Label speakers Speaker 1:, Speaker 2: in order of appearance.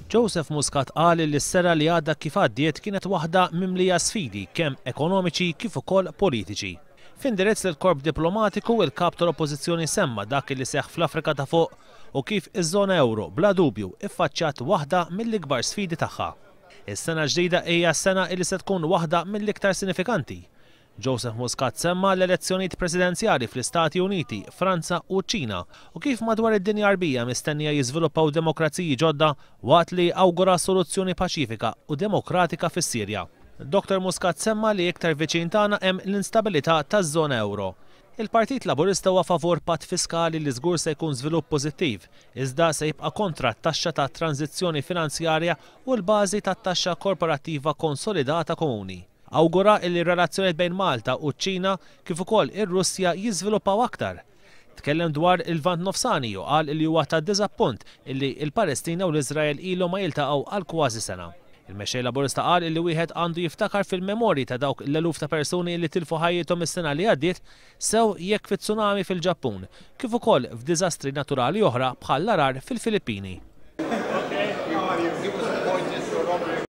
Speaker 1: Joseph Muscat qal li s-sena li għadha kif għaddiet kienet waħda mimlija sfidi kemm ekonomiċi kif ukoll politiċi. F'indirizz lill-Korp Diplomatiku, il-Kap tal-Oppożizzjoni semma dak li seħħ fl-Afrika ta' Fuq u kif iż-żona ewro bla dubju iffaċċjat waħda mill-ikbar sfidi tagħha. Is-sena l-ġdida hija sena li se tkun waħda mill-iktar sinifikanti. Joseph Muscat semma l-elezzjonijiet presidenzjali fl-Istati Uniti, Franza u ċ-Ċina u kif madwar id-dinja Għarbija mistennija jiżviluppaw demokraziji ġodda waqt li awgura soluzzjoni paċifika u demokratika fis-Sirja. Dottor Muscat semma li iktar viċin tagħna hemm l-instabilità taż-żona ewro. Il-Partit Laburista huwa favur patt fiskali li żgur se jkun żvilupp pożittiv, iżda se jibqa' kontra t-taxxa ta' tranżizzjoni finanzjarja u l-bażi tat-taxxa korporattiva konsolidata komuni. Awgura illi r-relazzjonijiet bejn Malta u ċ-Ċina kif ukoll ir-Russja jiżviluppaw aktar. Tkellem dwar il-Lvant Nofsani u qal illi huwa ta' diżappunt illi l-Palestina u l-Iżrael ilhom ma jiltaqgħu għal kważi sena. Il-Mexxej Laburista qal illi wieħed għandu jiftakar fil-memorji ta' dawk l-eluf ta' persuni illi tilfu ħajjithom is-sena li għaddiet sew jekk fit-tsunami fil-Ġappun, kif ukoll f'diżastri naturali oħra bħall-għarar fil-Filippini.